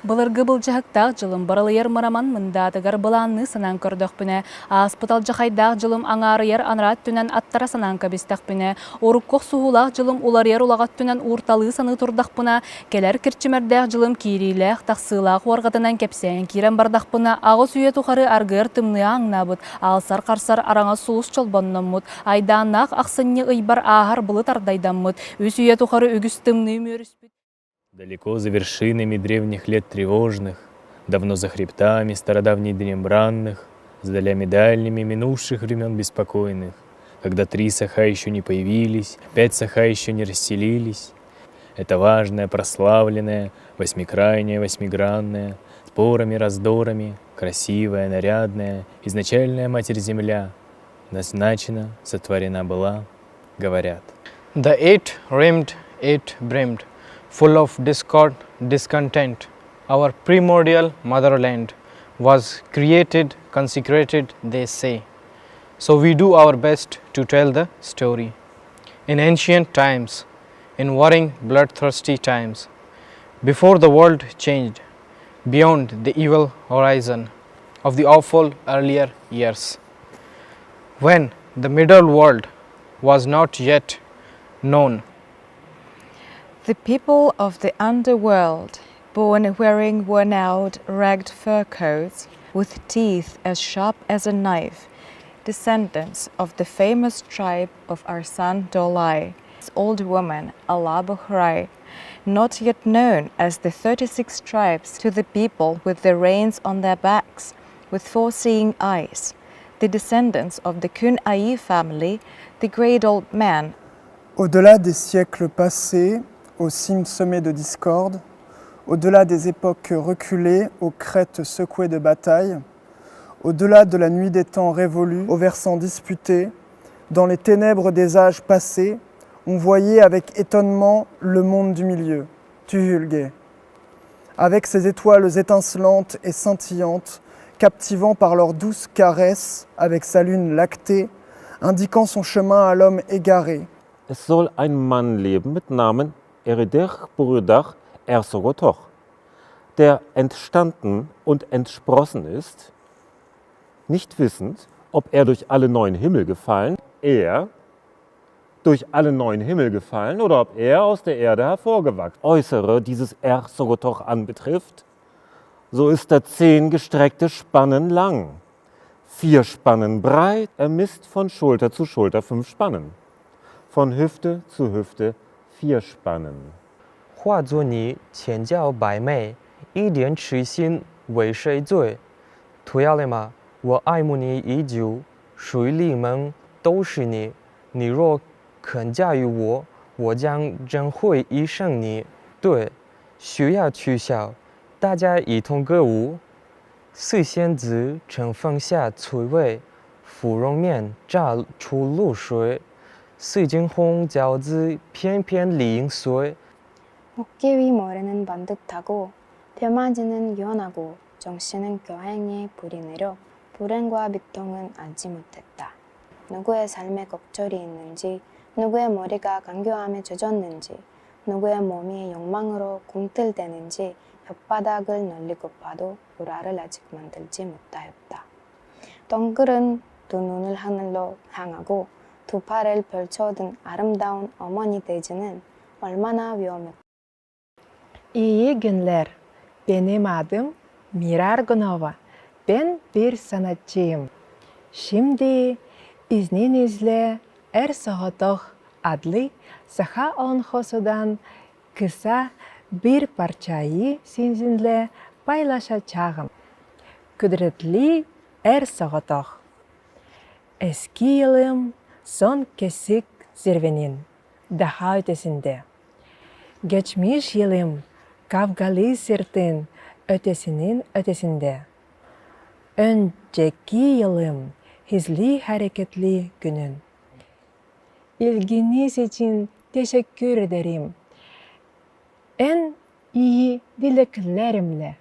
Былыргы былдьаһыктаах дьылым барылыйар мыраман мындаатыгар былаанныы санаан көрдөхпүнэ, ааспыт алдьахайдаах дьылым аҥаарыйар анараа өттүнэн аттара санаан кэбистэхпинэ, урукку охсуһуулаах дьылым уларыйар улаҕа өттүнэн уурталыы саныы турдахпына, кэлэр кирчимэрдээх дьылым киириилээх, тахсыылаах уорҕатынан кэпсээн киирэн бардахпына, аҕыс үйэ тухары аргыар тымныы ааҥнаабыт, аалсар-харсар араҥас сулус чолбонноммут, айдааннаах ахсынньы ыйбар ааһар былыт ардайдаммыт, үс үйэ тухары үгүс тымныы үмүөрүспүт Далеко за вершинами древних лет тревожных, Давно за хребтами стародавних дрембранных, За долями дальними минувших времен беспокойных, Когда три саха еще не появились, Пять саха еще не расселились, Это важное, прославленное, Восьмикрайнее, восьмигранное, Спорами, раздорами, Красивая, нарядная, Изначальная Матерь-Земля Назначена, сотворена была, говорят. The eight-rimmed, eight-brimmed, full of discord, discontent, our primordial motherland was created, consecrated, they say. So we do our best to tell the story. In ancient times, in warring, bloodthirsty times, before the world changed, beyond the evil horizon of the awful earlier years, when the middle world was not yet known. The people of the underworld, born wearing worn out, ragged fur coats, with teeth as sharp as a knife, descendants of the famous tribe of Arsan Dolai, old woman Alabuhrai, not yet known as the 36 tribes to the people with the reins on their backs, with foreseeing eyes, the descendants of the Kun Ai family, the great old man. Au-delà des siècles passés, aux cimes semées de discorde, au-delà des époques reculées, aux crêtes secouées de batailles, au-delà de la nuit des temps révolus, aux versants disputés, dans les ténèbres des âges passés, on voyait avec étonnement le monde du milieu, Tuhulge, avec ses étoiles étincelantes et scintillantes, captivant par leurs douces caresses, avec sa lune lactée, indiquant son chemin à l'homme égaré. Es soll ein Mann leben mit Namen Eridech Burudach Ersogotoch, der entstanden und entsprossen ist, nicht wissend, ob er durch alle neun Himmel gefallen, er durch alle neun Himmel gefallen oder ob er aus der Erde hervorgewachsen. Äußere dieses Ersogotoch anbetrifft, so ist er zehn gestreckte Spannen lang, vier Spannen breit, er misst von Schulter zu Schulter fünf Spannen, von Hüfte zu Hüfte vier Spannen. 化作你千娇百媚，一点痴心为谁醉？图亚雷玛，我爱慕你已久，水里梦都是你。你若肯嫁与我，我将真会一生你。对，需要取消，大家一同歌舞。四仙子乘风下翠微，芙蓉面乍出露水。四金红饺子翩翩李应随。 어깨 위 모래는 반듯하고 뼈마지는 연하고 정신은 교행에 불이 내려 불행과 비통은 알지 못했다. 누구의 삶에 걱절이 있는지 누구의 머리가 간교함에 젖었는지 누구의 몸이 욕망으로 꿈틀대는지 혓바닥을 널리고 봐도 불화를 아직 만들지 못하였다. 덩그른 두 눈을 하늘로 향하고 두 팔을 펼쳐든 아름다운 어머니 돼지는 얼마나 위험했 İyi günler. Benim adım Mira Argunova. Ben bir sanatçıyım. Şimdi izninizle Er Soğotoq adlı Saha olonhosudan kısa bir parçayı sizinle paylaşacağım. Kudretli Er Soğotoq. Eski yılım soñ kesik zirveniñ daha ötesinde. Geçmiş yılım kavgalı sırtıñ ötesiniñ ötesinde. Önceki yılım hızlı hareketli künüñ. İlgiñiz içün teşekkür ederim. Eñ. İyi dileklerimle.